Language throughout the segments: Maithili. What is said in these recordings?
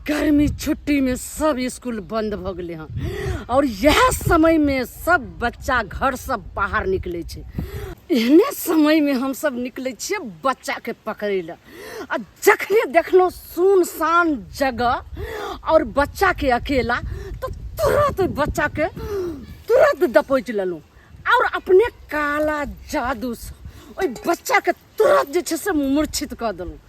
गर्मी छुट्टी में सब स्कूल बंद भऽ गेलै हँ और इएह समय में सब बच्चा घर से बाहर निकलै छै। एहने समय में हमसब निकलै छियै बच्चा के पकड़ै लए, आ जखने देखलहुँ सुनसान जगह और बच्चा के अकेला, तो तुरंत ओहि बच्चा के तुरंत दपोच लेलहुँ और अपने काला जादू से ओहि बच्चा के तुरंत जे छै से मूर्छित कऽ देलहुँ।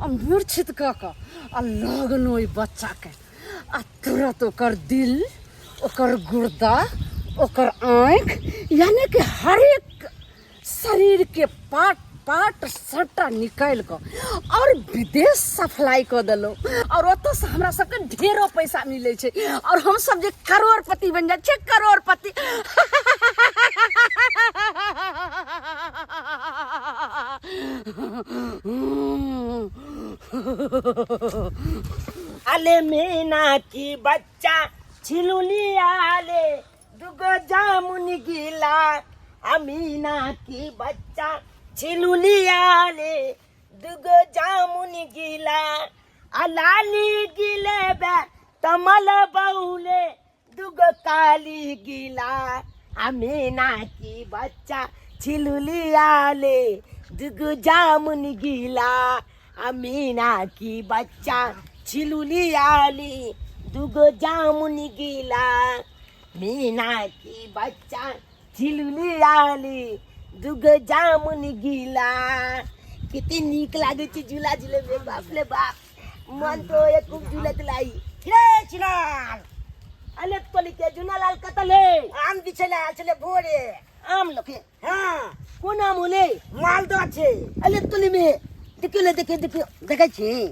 आ मूर्छित कऽ कऽ आ लऽ गेलहुँ ओहि बच्चाके, आ तुरंत ओकर दिल, ओकर गुर्दा, ओकर आँखि, यानी कि हरेक शरीरके पार्ट पार्ट सबटा निकालि कऽ और विदेश सप्लाई कऽ देलहुँ। और ओतऽसँ हमरा सबके ढेरो पैसा मिलै छै और हमसब जे करोड़पति बनि जाइ छियै, करोड़पति। अले मीना की बच्चा छिलुली आले दुगो जामुन गिला, अमीना की बच्चा छिलुली आले दुगो जामुन गिला, आ लाली गिले बे तमल बौले दुगो काली गिला, अमीना की बच्चा छिलुली आले दुगो जामुन गिला, अमीना की बच्चा छिलुली आली दुगो जामुन गिला, मीना की बच्चा छिलुली आली दुगो जामुन गिला। किती नीक लागै छै झूला झूलैमे, बाप रे बाप, मन तो होइए खूब झूलैत लाई। रे चिनार अले तोली के झूनालाल कतऽ ले? आम बिछै लए आयल छलै भोरे। आम लके? हाँ। कोन आम होले? मालदह छै। अले तोली में देखियो ले, देखियो देखियो, देखै छी?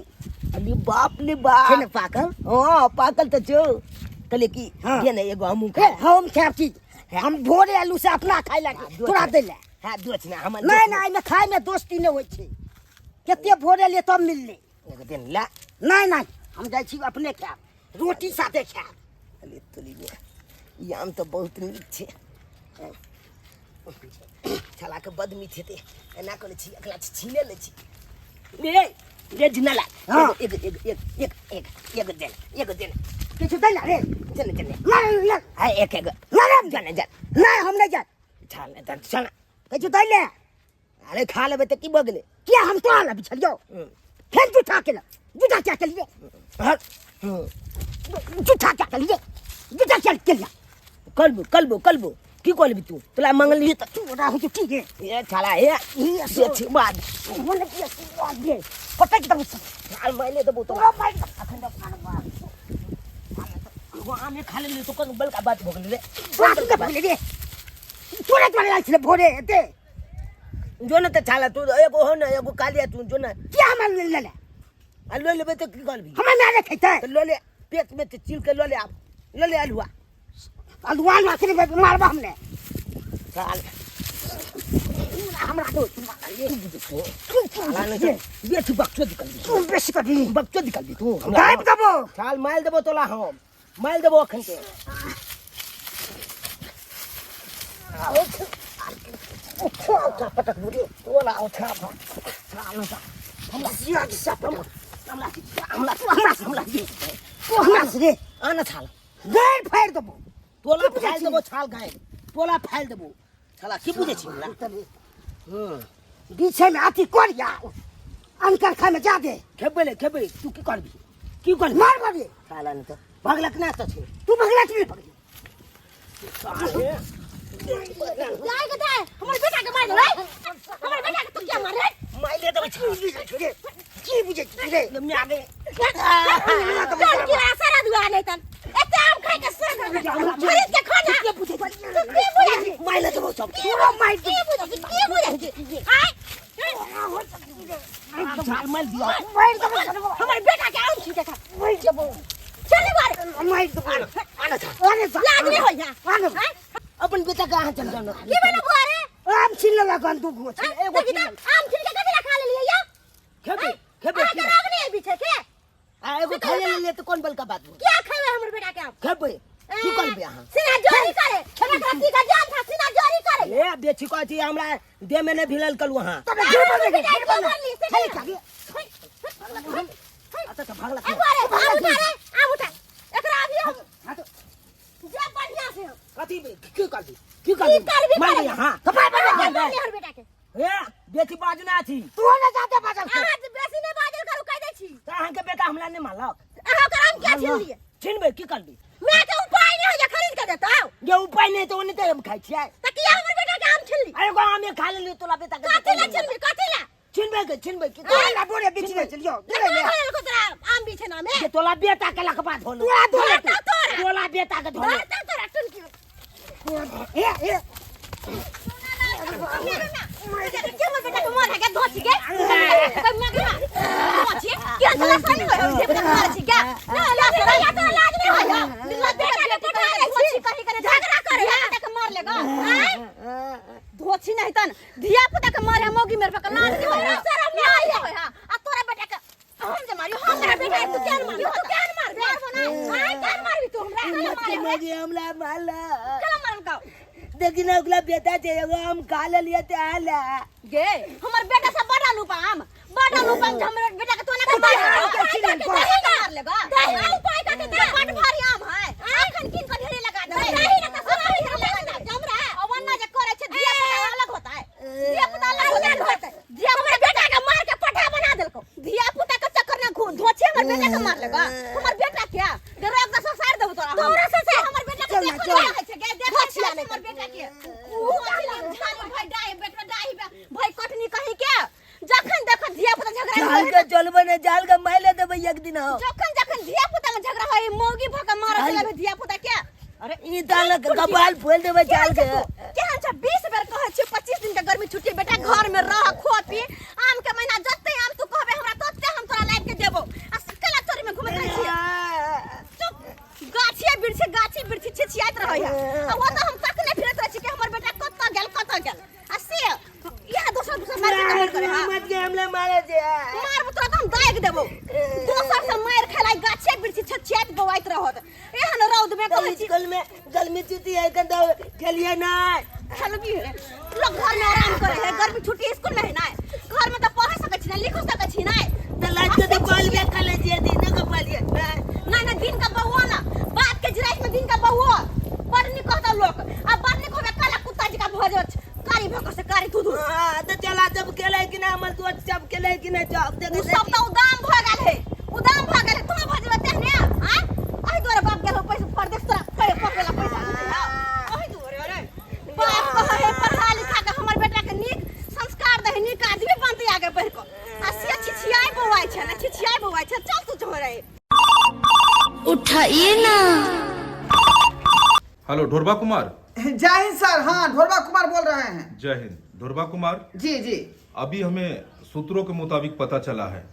अरे बाप रे बाप, छै ने पाकल? हाँ पाकल तऽ छौ। कहलियै कि हाँ। दे ने एगो हमहूँ हे, खाय। हम खायब चीज, हम भोरे आलू से अपना खाय लए, हाँ, तोरा दै लए। हाँ, दोस्त ना, हमर नहि, दोस्त नहि, एहिमे खायमे दोस्ती नहि होइ छै। कते भोरे एलियै तब मिललै। एगो दिन ला। नहि नहि, हम जाइ छी अपने खायब, रोटी साथे खायब। अरे तोरी बे, ई आम तऽ बहुत नीक छै। छाला के बद मीठ हेतै। एना करै छी, एकरा छीने लै छी। रे रे झिनाला। हाँ। एगो एगो एगो एक एक एगो देन, एगो देन। किछु दै ला रे। जन जन। नहि, नहि। हाँ, एक एगो। नहि, जन जन। नहि, हम नहि जायब। छाल नहि तऽ चल। किछु दै ले। अरे खा लेबै तऽ की भऽ गेलै? किया हम तोरा लए बिछलियौ? फेर जूठा केलक, जूठा क्या केलियै? हँ। जूठा क्या केलियै? जूठा क्या केलियै? कलबो कलबो कलबो की कहलबी तू? तोरा मंगली तऽ तू ओकरा होइ छौ की गे? ए छाला, ए, ई से छी बात। मन की बात गे? पटक देबौ सब। छाल मारि देबौ तोरा। तोरा मारि देबौ। अखन तऽ एगो आमे खा लेली तऽ कोन बड़का बात भऽ गेलै रे? तोरा की भऽ गेलै रे? तोरा तोरा आयल छलै भोरे एते। जो ने तऽ छाला तू एगो हो ने एगो कालिया तू जो ने। किया हमरा ले ले? आ लऽ लेबै तऽ की करबी? हमरा माय नहि खेतै। तऽ लऽ ले, पेट में तऽ चील के लऽ ले, आब लऽ ले अल्हुआ। अल्हुआ अल्हुआ के मारबा हमने। साल। हमरा तो साला नहि छै। बेसी बकचोद निकलबी। तू बेसी करबी। बकचोद निकलबी तू। गायब देबो। छाल मारि देबो तोला, हम मारि देबो अखन के। उठा उठा पटक बुढ़ी तोला उठा। हमरा सिया के साथ हमरा हमरा हमरा हमरा तू हमरा से रे आना छाल गाय फाड़ि देबो। तोला फाड़ि देबो छाल, गाय तोला फाड़ि देबो छाला। की बुझै छी हमरा? बीछे में अथी करिया अनकर खाय में जा दे। खेबै ले खेबै, तू की करबी? की करबी? मार मारी छाला नहि तऽ भगलक ना तऽ छै। तू भगलक नहीं भगली। जाय के जाय, हमर बेटा के मार देबै, हमर बेटा के तू क्या मारे? मारि देबै छाल। की बुझै छी रे? म्या गे। चल की सारा दुआ नहीं तन एते आम खाय के सर खरीद के खा ना। की बुझै छी? तू की बुझै छी? मारि देबौ सब। तोरा मारि की बुझै छी? की बुझै छी? आय छाल मारि दियौ। मारि देबो। हमर बेटा के आम छी के खा। मारि देबो। चल बारे। मारि देबो। आना छाल। अरे लाज नहीं होइया। आने। अपन बेटा के अहाँ चल जाओ ना। की भेलो बुआ रे? आम छीन लेलक हन दू गो। एगो देखी तऽ आम छीन के कथी ला खा लेलियै या? खेबै खेबै। अहाँके राग नहीं है पीछे के? आ एगो खा लेलियै तऽ कोन बड़का बात भेल? किया खेबै हमर बेटा के आम? खेबै की करबै अहाँ? सिना जोरी करे। ए बेची कहै छी हमरा देह में नहि भिड़ल कलू अहाँ। तब घेर बन गे, घेर बन। चल कागे। अच्छा अच्छा, भागला। आबू रे, आबू उठा रे, आबू उठा एकरा अभी हम हाँ तो जे बढ़िया से हम कथी की करबी, की की करबी? करबी? मार करबी? हां। थप्पड़ मार मार ले हर बेटा के। ए बेटी बाजना छी। तू ना जाते बाजल। अहाँ जे बेसी नहि बाजल करू, कहि दै छी। तऽ अहाँके बेटा हमरा नहि मारलक। अहाँ ओकर आम किया छीन लिए? छिनबै, की करबी? मैं के उपाय नहीं होइए, खरीद के देतौ। जे उपाय नहि तऽ ओने तऽ हम खाइ छियै। तऽ किया हमर बेटा के आम छिनली? अरे एगो आमे खा लेलियै, तोरा बेटा के कथी ला छिनली, कथी ला? छिनबै के, छिनबै की? तू ना बोरे बीच में चलियो। तऽ कहाँ धो लेलको तोरा आम बिछेना में? जे तोला बेटा के लखबा धोलो। तोरा धोले। धरता तोरा। तोला बेटा के धोलो। धरता तोरा टुनकी। ए ए। के हमर बेटा के मार है के धोची के? कोई मगरा धोची के तोरा सही होय जे बेटा मार छी के? ना लाज नहीं, तो लाज नहीं होय। बेटा के पठा रे धोची कहीं करे झगड़ा करे बेटा के मार लेगा। आय धोची नहीं तन धिया पुता के मारे मौगी मेरे पर लाज नहीं होय, शर्म नहीं होय। हां, आ तोरा बेटा के हम जे मारियो, हमरा बेटा के तू केन मारबी? तू केन मारबी? मारबो ना। आय केन मारबी तू हमरा? केना मारबी? मगे हमरा मारला। केना मारल गाव? देखी ना, ओकरा बेटा छै एगो, आम खा लेलियै तऽ आयल है। गे हमर बेटा सब बड़ा लूपा आम, बड़ा लूपा आम, हमर बेटा के तो ना के छिनल को? मार लेगा। दही उपाय का के बड़ भारी आम है, अखन किन के ढेरी लगा दे। दही ना त सब ढेरी लगा दे हमरा। अवन्ना जे करे छै धिया पुता अलग होता है, धिया पुता अलग होता है। धिया हमर बेटा के मार के पठा बना देलको। धिया पुता के चक्कर में घूम धोछे हमर बेटा के मार लेगा। हमर बेटा क्या गे रोक दे, ससार देबो तोरा। तोरा ससार हमर बेटा के। चल ना, देखो चल। नहीं छै गे, देखो छै हमर बेटा के। ऊ झाड़ी भाई डाही बेटा, डाही भाई कटनी कहीं के। जखन देख धिया पुता झगड़ा जाल करे के चलबै ने, जाल के मारि देबै एक दिन हम। जखन जखन धिया पुता में झगड़ा होय, मौगी भ के मारत लगे धिया पुता के। अरे ई दाल के कपाल फोल देबै जाल के। केहन छै? 20 बेर कहै छियै, 25 दिन के गर्मी छुट्टी, बेटा घर में रह, खो पी। आम के महीना, जते आम तू कहबे हमरा तते हम तोरा लाबि के देबो। आ केला चोरी में घुमैत रहै छियै। चुप, गाछिए बिरछी, गाछी बिरछी छिछियाइत रहै है। आ ओ तऽ हम तकने फिरैत रहै छी कि हमर बेटा कतऽ गेल, कतऽ गेल। आ से इएह दोसर दोसर मारि के मारि करे। हां, मत के हमरा मारे छै। मारबो तोरा तऽ हम दागि देबो। दोसर से मारि खेलाइ गाछे बिरछी छिछियाइत बौआइत रहत एहन रौद में। कहै छी स्कूल में गर्मी छुट्टी है कन तऽ खेलिए नहीं। खेलबी है? लोग घर में आराम करे है, गर्मी छुट्टी स्कूल में है ना, घर में तो पढ़ सकै छी ना, लिख सकै छी ना। तऽ लाज के तऽ बाल में खेले छियै, दिन के पालिए। नहीं नहीं, दिन का बहुआ ना बात के जिराइत में, दिन का बहुआ बड़ निक कहता लोग। आ बड़ निक होबे, काला कुत्ता जी का भऽ जात कारी भक से कारी धू धू। हाँ तऽ चला, जब खेले कि ना हमर दोस्त सब खेले कि ना, जब उ देखे। सब तऽ उदाम भऽ गेल है, उदाम भऽ गेल है। तू भऽ जेबे तेहने। आय एहि दुआरे बाप गेल हो पैसा परदेश तोरा पढ़े ला पैसा भेजै हौ एहि दुआरे। अरे बाप कहै है पढ़ा लिखा के हमर बेटा के नीक संस्कार दही, नीक आदमी बनतै आगे बढ़ि कऽ। आ से छिछियाइ बौआइ छै ने, छिछियाइ बौआइ छै। चल तू झोरे। उठाइए ना। हेलो, ढोरबा कुमार। जय हिंद सर। हाँ, ढोरबा कुमार बोल रहे हैं। जय हिंद ढोरबा कुमार। जी जी। अभी हमें सूत्रों के मुताबिक पता चला है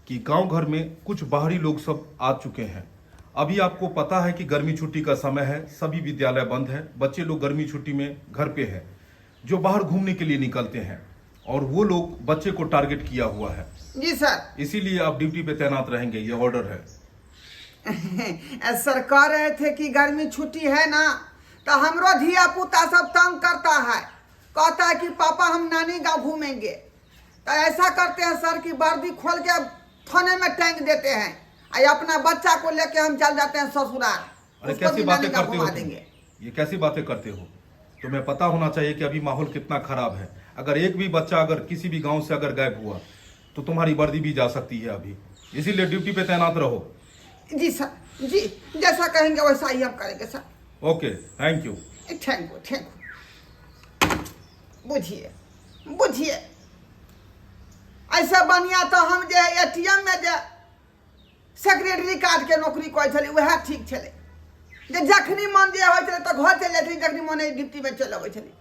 कि गांव घर में कुछ बाहरी लोग सब आ चुके हैं। अभी आपको पता है कि गर्मी छुट्टी का समय है, सभी विद्यालय बंद है, बच्चे लोग गर्मी छुट्टी में घर पे हैं, जो बाहर घूमने के लिए निकलते हैं और वो लोग बच्चे को टारगेट किया हुआ है। जी सर। इसीलिए आप ड्यूटी पे तैनात रहेंगे, ये ऑर्डर है। सर, कह रहे थे कि गर्मी छुट्टी है ना, तो हमरो धिया पुता सब तंग करता है, कहता है कि पापा हम नानी गांव घूमेंगे। तो ऐसा करते हैं सर कि वर्दी खोल के थाने में टांग देते हैं और अपना बच्चा को लेके हम चल जाते हैं ससुराल। अरे उसको कैसी भी बातें नानी गांव करते हो घुमा तुम? देंगे। ये कैसी बातें करते हो? तुम्हें पता होना चाहिए कि अभी माहौल कितना खराब है। अगर एक भी बच्चा अगर किसी भी गांव से अगर गायब हुआ तो तुम्हारी वर्दी भी जा सकती है अभी, इसीलिए ड्यूटी पे तैनात रहो। जी सर जी, जैसा कहेंगे वैसा ही हम करेंगे sir. Okay, thank you. Thank you, thank you. बुझिए बुझिए, ऐसे बढ़िया तो हम जे एटीएम में जे सेक्रेटरी कार्ड के नौकरी करै छलियै, वएह ठीक छलै, जे जखनी मन जे होइ छलै तऽ घर चलि जाइ छलियै, जखनी मन ड्यूटीमे चलि अबै छलियै।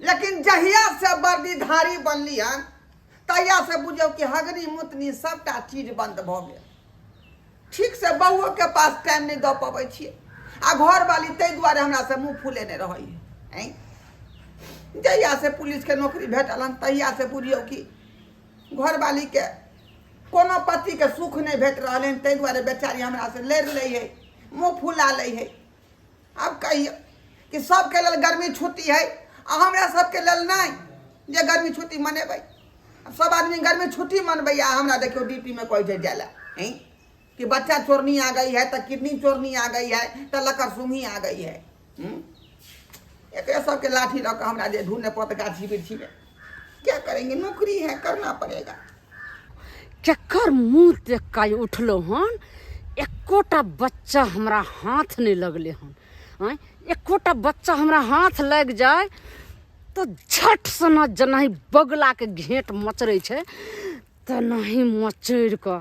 लेकिन जहिया से वर्दीधारी बनली हन तहिया से बुझियौ कि हगनी मुतनी सबटा चीज बंद भऽ गेल। ठीक से बउओके पास टाइम नहि दऽ पबै छियै आ घरवाली ताहि दुआरे हमरासँ मुँह फुलेने रहैए। आँय, जहियासँ पुलिसके नौकरी भेटल हन तहियासँ बुझियौ कि घरवालीके कोनो पतिके सुख नहि भेट रहल हन, ताहि दुआरे बेचारी हमरासँ लड़ि लै हइ, मुँह फुला लै हइ। आब कहियौ कि सबके लेल गर्मी छुट्टी हइ आ हमरा सबके लेल नहि जे गर्मी छुट्टी मनेबै। सब आदमी गर्मी छुट्टी मनबैया, हमरा देखियौ ड्यूटीमे कहै छै जाय लए, हैं कि बच्चा चोरनी आ गई है, तऽ किडनी चोरनी आ गई है, तऽ लकर सुंघी आ गई है। एकरे सबके लाठी लऽ कऽ हमरा जे ढूंढे पड़त गाछी वृक्षीमे। क्या करेंगे, नौकरी है, करना पड़ेगा। केकर मुँह देख कऽ उठलहुँ हन, एकोटा बच्चा हमरा हाथ नहि लगलै हन। आँय, एकोटा बच्चा हमरा हाथ लागि जाय तऽ झट सना जेनाहि बगलाके घेँट मचरै छै तेनाही मचरि कऽ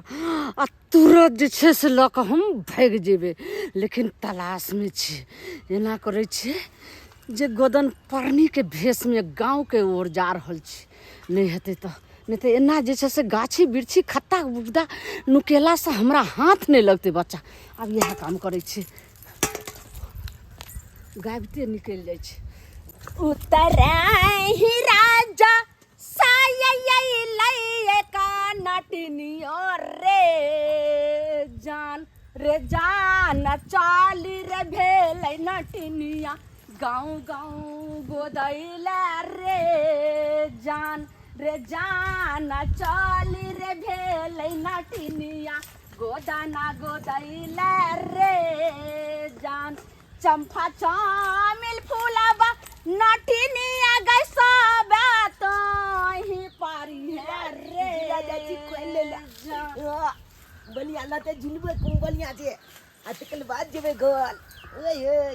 आ तुरत जे छै से लऽ कऽ हम भागि जेबै, लेकिन तलाशमे छी। एना करै छियै जे गोदन परनीके भेषमे गाँवके ओर जा रहल छी, नहि हेतै तऽ नहि तऽ एना जे छै से गाछी बिरछी खत्ता गुद्दा नुकेलासँ हमरा हाथ नहि लगतै बच्चा। आब इएह काम करै छी, गाबिते निकलि जाइ छै। उतरहि राजा रे जान रे जान, चाली रे भेलै नटिनिया गाँव गाँव गोदैला रे जान रे जान, चाली रे भेलै नटिनिया गोदाना गोदैला रे जान। चंपा चामिल फूलाबा नटिनिया गै सब तही पारी है रे। जाइ छी खोलि लै लए। बलिया लते झुलबै, कोन बलिया छै, आ तकर बाद जेबै घर। ओए ओए,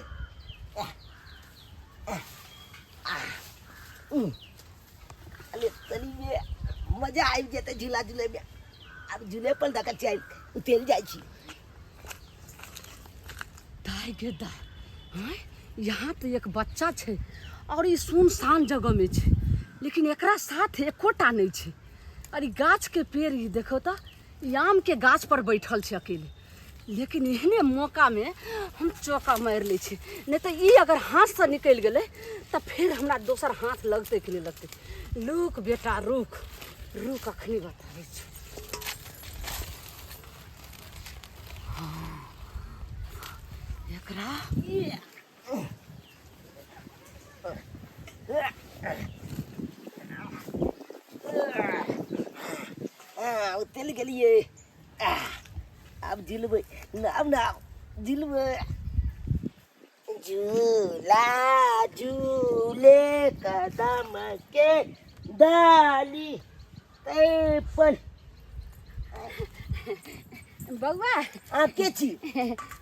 अरे तनी में मजा आबि जेतै झूला झूलैमे। आब झूले पर दऽ कऽ चलि उतरि जाइ छी। दाय गे दाय, आँय, यहाँ तऽ एक बच्चा छै और ई सुनसान जगह में छै, लेकिन एकरा साथ एकोटा नहि छै। और ई गाछ के पेड़, ई देखो तऽ ई आम के गाछ पर बैठल छै अकेले। लेकिन एहने मौका में हम चौका मारि लै छी, नहि तऽ ई अगर हाथसँ निकलि गेलै तऽ फेर हमरा दोसर हाथ लगतै कि नहि लगतै। रुक बेटा रुक रुक, अखनी बताबै छी। एकरा उतरि गेलियै, आब झुलबै आब ने, आब झुलबै। झूला झूले कदम के डाली पर। बौआ, अहाँ के छी?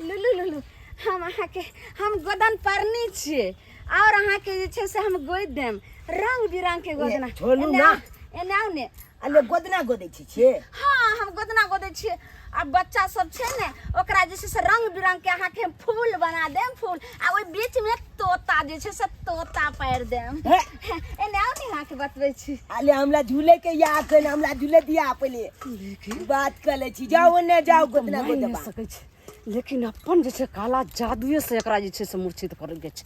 लुलु लुलु, हम अहाँके हम गोदन परनी छियै और अहाँके जे छै से हम गोदि देम रंग बिरंग के गोदना। छोड़ू ना। एने आउ ने। अरे गोदना गोदै छी छियै? हाँ, हम गोदना गोदै छियै। आ बच्चा सब छै ने, ओकरा जे छै से रंग बिरंग के अहाँके हम फूल बना देम, फूल, आ ओहि बीच में तोता जे छै से तोता पारि देम। हे। एने आउ ने, अहाँके बतबै छी। अरे हमरा झूले के या अखन हमरा झूले दिया, पहिले लेकिन बात कर ले छी। जाओ ओने जाओ, गोदना मानि नहि गोदबा सकै छै, लेकिन अपन जे छै काला जादुए से एकरा जे छै से मूर्छित करल गेल छै।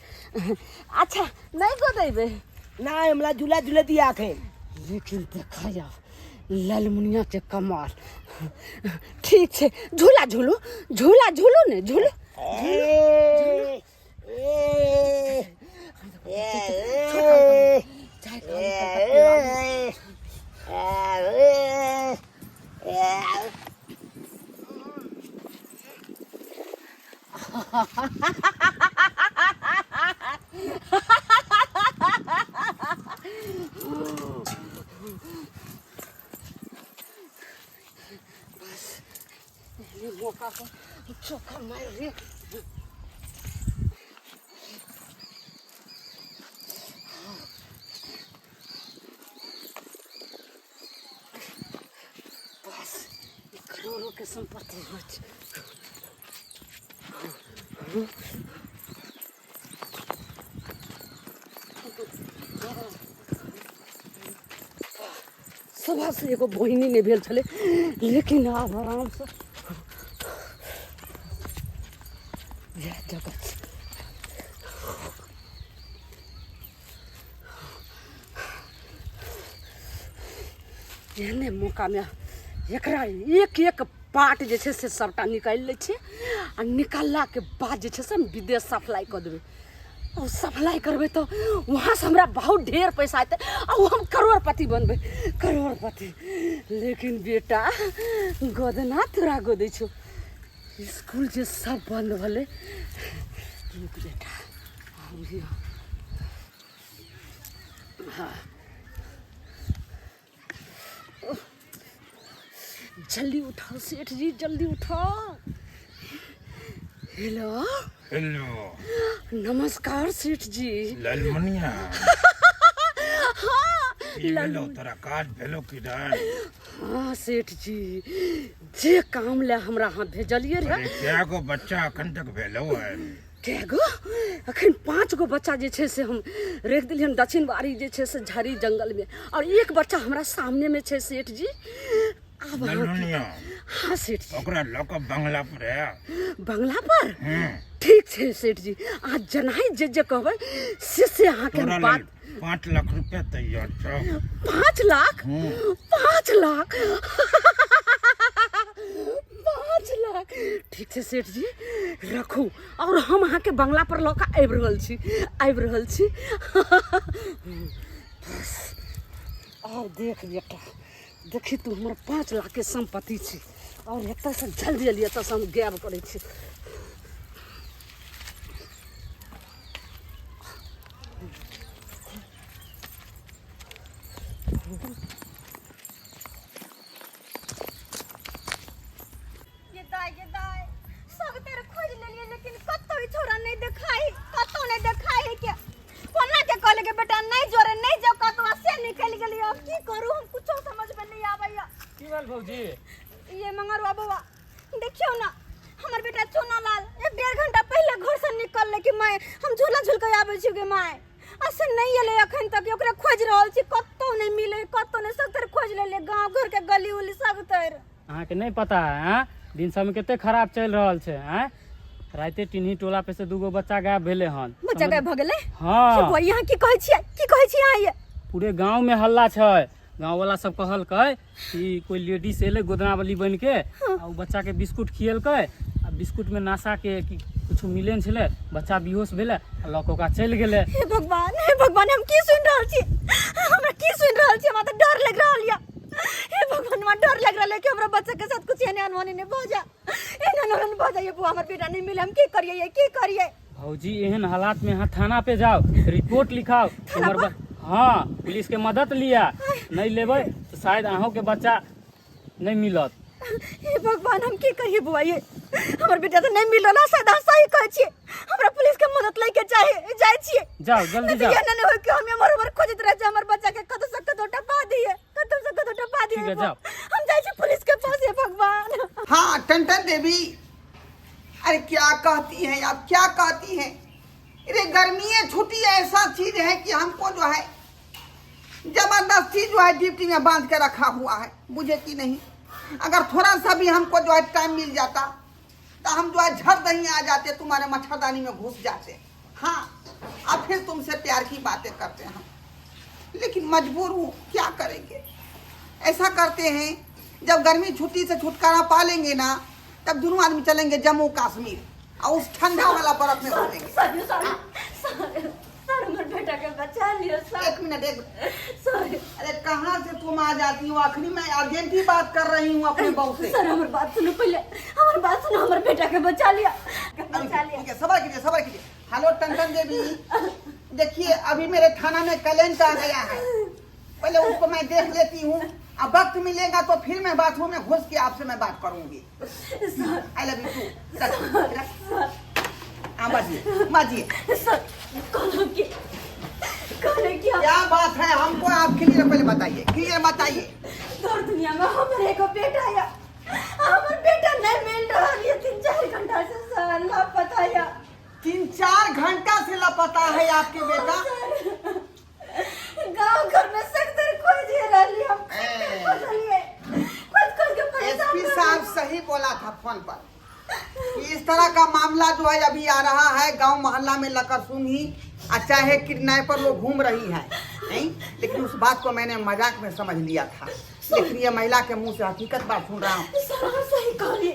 अच्छा, नहि गोदेबै? नहि, हमरा झूला झूले दिया अखन। लेकिन देखा आब ललमुनिया के कमाल। ठीक छै, झूला झूलू, झूला झूलू ने, झूलू। ए ए ए ए ए ए। एहने मौका पर चोखा मारि रे। बस, ई करोड़ों के संपत्ति होइ छै। सुबह से एगो बहिनी नहि भेल छलै, लेकिन आब आरामसँ इएह जगह छै। एहने मौकामे एकरा एक एक पार्ट जे छै से सबटा निकालि लै छियै, आ निकाललाके बाद जे छै से हम विदेश सप्लाई कऽ देबै। ओ सप्लाई करबै तऽ वहाँसँ हमरा बहुत ढेर पैसा एतै आ ओ हम करोड़पति बनबै करोड़पति लेकिन बेटा गोदना तोरा गोदै छौ स्कूल जे सब बन्द भेलै रुक बेटा अभी हाँ जल्दी उठाओ सेठ जी जल्दी उठाओ हेलो हेलो नमस्कार सेठ जी ललमुनिया हाँ की भेलो तोरा काज भेलो कि नहि हाँ सेठ जी जे काम ले हमरा अहाँ भेजलियै रहे अरे क्या गो बच्चा अखन तक भेलो है कए गो अखन पाँच गो बच्चा जे छै से हम राखि देलियै हन दक्षिण बाड़ी जे छै से झाड़ी जंगलमे आओर एक बच्चा हमरा सामनेमे छै सेठ जी आब अहाँ ललमुनिया हाँ सेठ जी ओकरा लऽ कऽ बंगला पर है बंगला पर ठीक छै सेठ जी अहाँ जेनाहि जे जे कहबै से से अहाँके तोरा हम लेल बात 5 लाख रुपया तैयार छौ। 5 लाख? 5 लाख, 5 लाख। ठीक छै सेठ जी, रखू और हम अहाँके बंगला पर लऽ कऽ आबि रहल छी, आबि रहल छी। बस आब देख बेटा, देखी तू हमर 5 लाख के सम्पत्ति छी और एतऽसँ जल्दी जल्दी एतऽसँ हम गायब करै छी। ये दाय, ये दाय, सब तेरे खोज लेलिए लेकिन कतौ ई छोरा नहीं देखाई, कतौ नहीं देखाई है। के कोना के कहले के बेटा नहीं जोरे नहीं जाओ कतौ, आ से निकल गेली। अब की करू हम, कुछो समझ में नहीं आबैया। की भेल भौजी? ये मंगरुआ बौआ, देखियौ ना, हमर बेटा चोना लाल एक डेढ़ घंटा पहले घर से निकल कि माय हम झूला झूल के आबै छी गे माय, आ से नहीं एलै अखन तक। ओकरा खोज रहल छी, कतौ नहीं मिले, कतौ नहीं। सब तर खोज लेलिए, गांव घर के गली उली सब तर। अहाँके नहि पता है आँय, दिन समय कते खराब चलि रहल छै आँय। राइते टिन्ही टोला पे से दूगो बच्चा गायब भेलै हन। बच्चा गायब भऽ गेलै? हाँ। बौआ, यहाँ की कहै छियै, की कहै छियै अहाँ ये? पूरे गांव में हल्ला छै। गांव वाला सब कहलकै कि कोई लेडीज एलै गोदनावली बनि के आ ओ बच्चा के बिस्कुट खियलकै आ बिस्कुट में नशा के कि कुछ मिलन छलै, बच्चा बेहोश भेलै आ लऽ कऽ ओकरा चलि गेलै। हे भगवान, हे भगवान, हम की सुनि रहल छी, हमरा की सुनि रहल छी? हमरा तऽ डर लागि रहल यऽ। हे भगवान, हमरा डर लागि रहल यऽ कि हमरा बच्चा के साथ कुछ एहन अनहोनी नहि भऽ जाए, एहन अनहोनी भऽ जाए। बौआ, हमर बेटा नहि मिले, हम की करियै ये, की करियै? भौजी, एहन हालात में अहाँ थाना पे जाओ, रिपोर्ट लिखाओ। थाना हमर पर? हाँ, पुलिस के मदद लिया। नहीं लेबै तो शायद अहों के बच्चा नहीं मिलत। हे भगवान, हम की करियै बौआ ये? हमर बेटा तऽ नहि मिल रहल। शायद अहाँ सही कहै छियै, हमरा पुलिस के मदद लै के चाही। जाइ छियै। जाओ, जल्दी। नहि तऽ जाओ। एहन नहि होय कि हम एम्हर ओम्हर खोजैत रहै छी, हमर बच्चा के कतौ से कतौ टपा दिए, कतौ से कतौ टपा दिए। ठीक है, जाओ। हम जाइ छी पुलिस के पास। हे भगवान। हाँ टंटन देवी, अरे क्या कहती हैं आप, क्या कहती हैं? अरे गर्मी छुट्टी ऐसा चीज है कि हमको जो है जबरदस्ती जो है ड्यूटी में बांध के रखा हुआ है, बुझे कि नहीं? अगर थोड़ा सा भी हमको जो है टाइम मिल जाता तो हम जो है झट दही आ जाते, तुम्हारे मच्छरदानी में घुस जाते। हाँ, अब फिर तुमसे प्यार की बातें करते हैं हम, लेकिन मजबूर हूँ, क्या करेंगे? ऐसा करते हैं, जब गर्मी छुट्टी से छुटकारा पा लेंगे ना, तब दोनों आदमी चलेंगे जम्मू कश्मीर और उस ठंडा वाला बर्फ में घूमेंगे। सॉरी, सॉरी, सॉरी सर, हमर बेटा के बचा लियो सर। एक मिनट, एक मिनट। सॉरी। अरे कहाँ से तुम आ जाती हो? आखिरी मैं अर्जेंट ही बात कर रही हूँ अपने बहू से। सर, हमर बात सुनो, पहले हमर बात सुनो, हमर बेटा के बचा लिया, बचा लिया। ठीक है, सबर कीजिए, सबर कीजिए। हेलो टंटन देवी, देखिए अभी मेरे थाना में कलेंट आ गया है, पहले उसको मैं देख लेती हूँ। अब वक्त मिलेगा तो फिर मैं बाथरूम में घुस के आपसे मैं बात करूंगी। I love you too. हाँ, बाजिए बाजिए। सर, कहलहुँ कि हम क्या बात है हमको आप क्लियर पहले बताइए, क्लियर बताइए। तोर दुनिया में हमर एगो बेटा या, हमर बेटा नहीं मिल रहल ये 3-4 घंटा से सर, लापता या। 3-4 घंटा से लापता है आपके बेटा? गांव घर में सख्तर खोज रहली हम, खोजलिए, खोज खोज के परेशान एसपी भऽ साहब सही बोला था फोन पर कि इस तरह का मामला जो है अभी आ रहा है, गांव मोहल्ला में लकर सूंघी और चाहे किडनैपर लोग घूम रही है नहीं। लेकिन उस बात को मैंने मजाक में समझ लिया था, लेकिन ये महिला के मुंह से हकीकत बात सुन रहा हूँ। सर, हम सही कहलिए।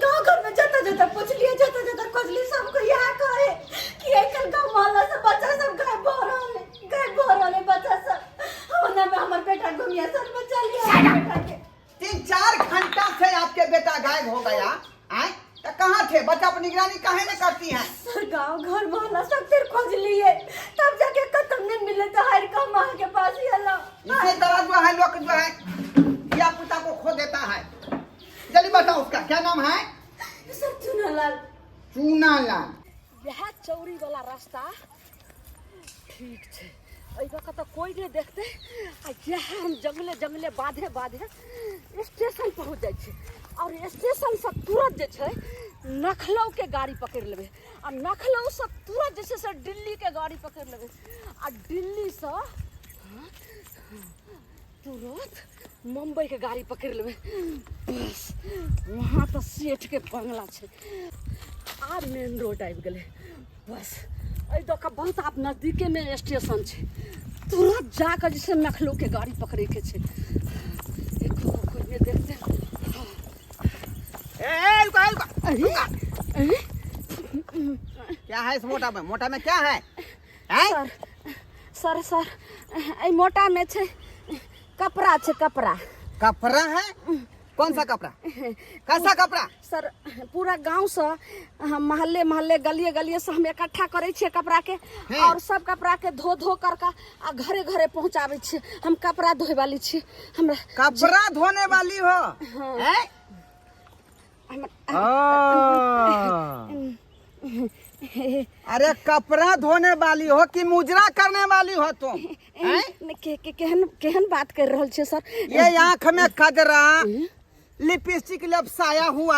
गांव घर में जता जता पूछलिए, जता जता खोजलिए, सबको यहाँ कहे कि कि आइ काल्हि गाँव मोहल्ला से बच्चा सब गायब भऽ रहल है, गायब भऽ रहल है बच्चा सब। ओना में हमर बेटा घुमिया सर, बचा लिया हमर बेटा के। 3-4 घंटा से आपके बेटा गायब हो गया आए तो कहाँ थे? बच्चा पर निगरानी काहे नहीं करती हैं? सर गांव घर मोहल्ला सब फिर खोज लिए, तब जाके कतम नहीं मिले तो हार का माँ के पास ही अला। इसी तरह जो है लोग जो है धिया पुता को खो देता है। जल्दी बताओ उसका क्या नाम है? सर चूनालाल। चूनालाल। यह चौरी वाला रास्ता ठीक छै, एहि दऽ कऽ तऽ कोइ नहि देखतै। आ इएह हम जंगले जंगले बाधे बाधे स्टेशन पहुँच जाइ छी आओर स्टेशनसँ तुरंत जे छै नखलौके गाड़ी पकड़ि लेबै आ नखलौसँ तुरंत जे छै से दिल्लीके गाड़ी पकड़ि लेबै आ दिल्लीसँ तुरंत मुम्बईके गाड़ी पकड़ि लेबै। बस वहाँ तऽ सेठके बंगला छै। आब मेन रोड आबि गेलै। बस एहि दऽ कऽ बहुत आब नजदीकेमे स्टेशन छै, तुरंत जाकऽ जे छै नखलौके गाड़ी पकड़ैके छै। एको गो कोइ नहि देखतै। ए, ए, रुको, रुको। अरे, अरे। क्या है इस मोटा में? मोटा में क्या है? हैं? सर सर सर एहि मोटा में छै कपड़ा छै, कपड़ा। कपड़ा है? कौन सा कपड़ा? कैसा कपड़ा? सर पूरा गांव से हम मोहल्ले मोहल्ले गलिए गलिए से हम इकट्ठा करै छियै कपड़ा के और सब कपड़ा के धो धो कर के आ घरे घरे पहुंचाबै छियै। हम कपड़ा धोए वाली छी। हमरा कपड़ा धोने वाली हो? हाँ। हैं? अरे कपड़ा धोने वाली हो कि मुजरा करने वाली हो तुम? हैं? के, के, केहन केहन बात कर रहल छियै सर? ये आँख में कजरा लिपस्टिक लपसाया हुआ,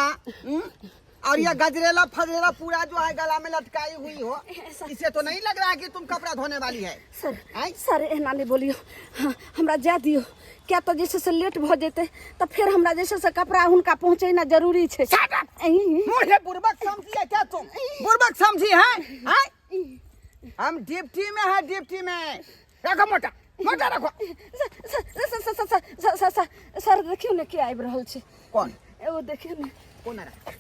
और ये गजरेला फजरेला पूरा जो है गला में लटकाई हुई हो, इसे तो नहीं लग रहा है कि तुम कपड़ा धोने वाली है। सर आँय? सर एना नहीं बोलियो, हाँ, हमरा जाय दियो, क्या तो जैसे से लेट भ जेतै तऽ फेर हमरा जैसे से कपड़ा हुनका पहुँचेना जरूरी छै। मुझे बुर्बक समझी है क्या तुम? बुर्बक समझी है? आँय? हम डिप्टी में है, डिप्टी में। रखो मोटा मोटा रखो। Sir sir sir sir sir sir sir sir sir देखियौ ने के आबि रहल छै। कौन? एगो देखियौ ने। कौन आ रहा है?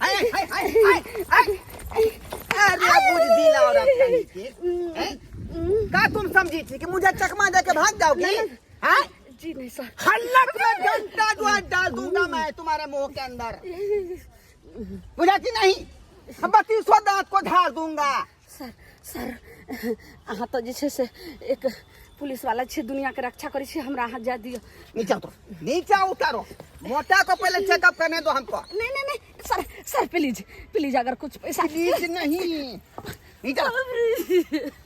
आय आय आय आय आय। अरे बुझ दिला औरत कहीं के। हैं? का तुम समझी थी कि मुझे चकमा दे के भाग जाओगी? हाँ? जी नहीं सर। हल्लक में डंडा जो है डाल दूंगा मैं तुम्हारे मुंह के अंदर, बुझा कि नहीं? 3200 दांत को झाड़ दूंगा। सर सर अहाँ तऽ जे छै से एक पुलिस वाला छी, दुनिया के रक्षा करै छी, हमरा अहाँ जाय दियौ। नीचा उतरो, नीचा उतारो, मोटा को पहले चेकअप करने दो हमको। नहीं नहीं नहीं सर सर प्लीज प्लीज अगर कुछ पैसा। प्लीज नहीं, नीचा।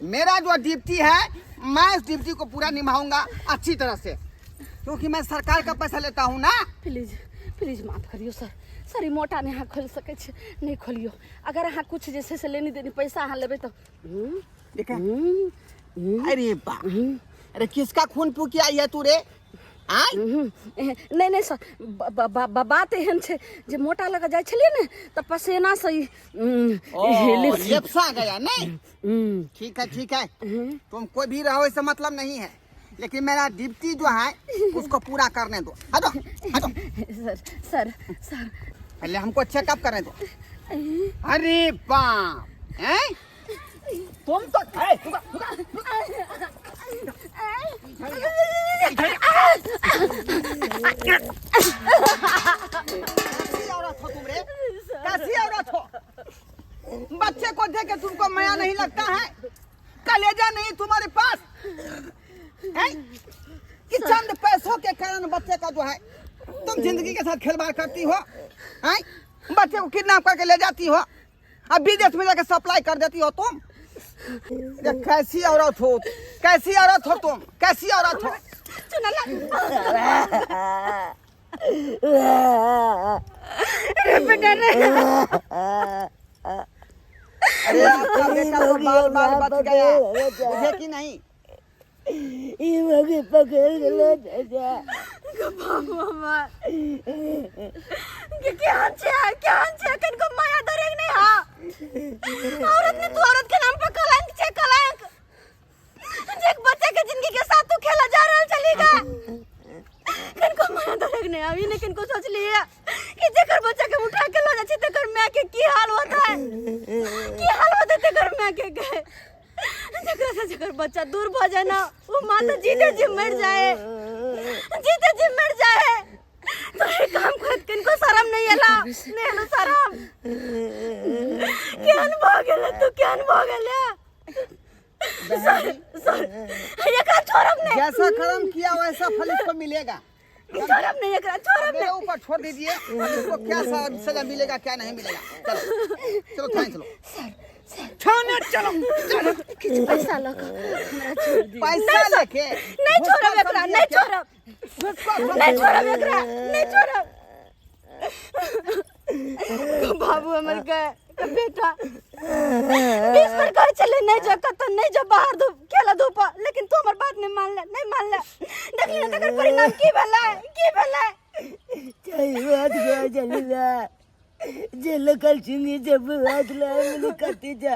मेरा जो ड्यूटी है मैं इस ड्यूटी को पूरा निभाऊंगा अच्छी तरह से, क्योंकि मैं सरकार का पैसा लेता हूँ ना। प्लीज प्लीज माफ करियो सर। सर ई मोटा नहीं अहाँ खोलि सकै छी, नहीं खोलियो। अगर अहाँ कुछ जे छै से लेनी देनी पैसा अहाँ लेबै तऽ देखा। अरे बा, अरे किसका खून फूकी आई है तू रे? आय? नहीं नहीं सर, बात एहन छै जे मोटा लग जाइ छलियै ने तऽ पसेना से ई, ओ, लिप्सा गया नहीं? ठीक है ठीक है, तुम कोई भी रहो इससे मतलब नहीं है, लेकिन मेरा ड्यूटी जो है उसको पूरा करने दो। हटो हटो। सर सर सर पहले हमको चेकअप करने दो। अरे बाप, हैं? तुम तो ए, रुका, रुका, रुका। कैसी औरत हो तुम रे? कैसी औरत हो? बच्चे को देख के तुमको माया नहीं लगता है? कलेजा नहीं तुम्हारे पास है कि चंद पैसों के कारण बच्चे का जो है तुम जिंदगी के साथ खिलवाड़ करती हो, हैं? बच्चे को किडनैप करके ले जाती हो, अब विदेश में जाके सप्लाई कर देती हो तुम। ये कैसी औरत हो? कैसी औरत हो तुम? कैसी औरत हो? अरे आपका बेटा तो बाल बाल बच गया, बुझे कि नहीं? ई मगे पकड़ गेलो चाचा। के केहन छै, केहन छै, कनिको माया दरेग नहीं हा। औरत ने तू औरत के नाम पर कलंक छै, कलंक। जे एक बच्चे के जिंदगी के साथ तू खेला जा रहल छली गा। कनिको माया दरेग नहीं आवी ने कनिको सोच लिया कि जेकर बच्चा के उठा के ल जाइ छै तेकर माय के की हाल होता है, की हाल होता है तेकर माय जकर बच्चा दूर भऽ जाए ना वो माँ तो जीते जी मर जाए, जीते जी मर जाए। तो ये काम करत किनको शरम नहीं एला, नहीं एलो शरम। केहन भऽ गेलै तू, केहन भऽ गेलै? सर सर एकरा छोड़ब नहीं। जैसा कर्म किया वैसा फल इसको मिलेगा। छोड़ब नहीं एकरा, छोड़ब मेरे नहीं। ऊपर छोड़ दीजिए, अब इसको क्या सजा मिलेगा क्या नहीं मिलेगा। चलो चलो थाने चलो। थाने चलो। किछु पैसा लऽ कऽ हमरा छोड़ि दिअ। पैसा लेके नहीं छोड़ब एकरा, नहीं छोड़ब, नहीं छोड़ब एकरा, नहीं छोड़ब। बाबू हमर के बेटा 20 बेर कहै छलै नहीं जो कतौ, नहीं जो बाहर धूप खेला धूप, लेकिन तू हमर बात नहीं मानले, नहीं मानले। देखली ने तकर परिणाम की भेलै, की भेलै? चाहे बात कह चली जा जे लकल चिंगी जे बात ला मिली कते जा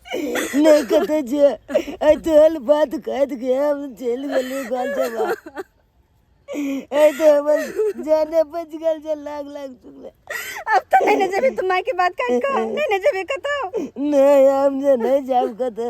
नहीं कते जे ऐ तोहल बात कहत के हम चल गेली गल जबा ऐ तो हमर जाने बच गेल जे लाग लाग चुकले। अब तो नहीं न जेबी तू माय के बात काट के, नहीं न जेबी कतौ। नहीं हम जे नहीं जाब कतौ।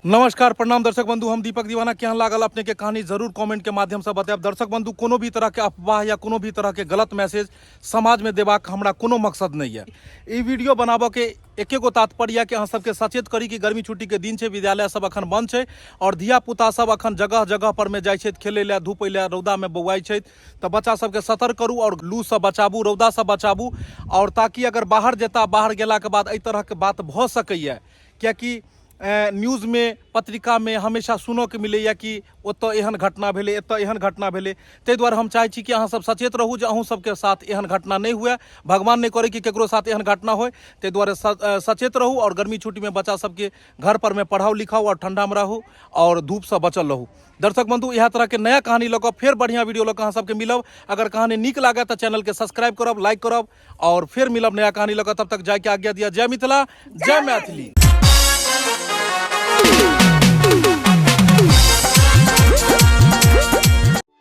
नमस्कार प्रणाम दर्शक बंधु, हम दीपक दीवाना। केहन लागल अपने के कहानी जरूर कमेंट के माध्यम से बतायब। दर्शक बंधु, कोनो भी तरह के अफवाह या कोनो भी तरह के गलत मैसेज समाज में देबाक हमरा कोनो मकसद नहीं है। ई वीडियो बनाबऽ के एके गो तात्पर्य यऽ कि अहाँ सबके सचेत करी कि गर्मी छुट्टी के दिन छै, विद्यालय सब अखन बंद छै और धिया पुता सब अखन जगह जगह पर में जाइ छथि खेलै लए, धूपै लए, रौदा में बौआइ छथि। तऽ बच्चा सबके सतर्क करू और लू से बचाबू, रौदा से बचाबू, और ताकि अगर बाहर जेता, बाहर गेला के बाद एहि तरह के बात भऽ सकैए। कियाकि न्यूज़ में, पत्रिका में हमेशा सुनऽ के मिलैए कि ओतऽ एहन घटना भेलै, एतऽ एहन घटना भेलै। ताहि दुआरे हम चाहै छी कि अहाँ सब सचेत रहू जे अहूँ सबके साथ एहन घटना नहि हुए। भगवान नहि करै कि केकरो साथ एहन घटना होय। ताहि दुआरे सचेत रहू और गर्मी छुट्टीमे बच्चा सबके घर पर में पढ़ाउ लिखाउ और ठंडा में रहू और धूपसँ बचल रहू। दर्शक बंधु, इएह तरह के नया कहानी लऽ कऽ फेर बढ़िया वीडियो लऽ कऽ अहाँ सबके मिलब। अगर कहानी नीक लागत तऽ चैनल के सब्सक्राइब करब, लाइक करब और फिर मिलब नया कहानी लऽ कऽ। तब तक जाय के आज्ञा दिया। जय मिथिला, जय मैथिली।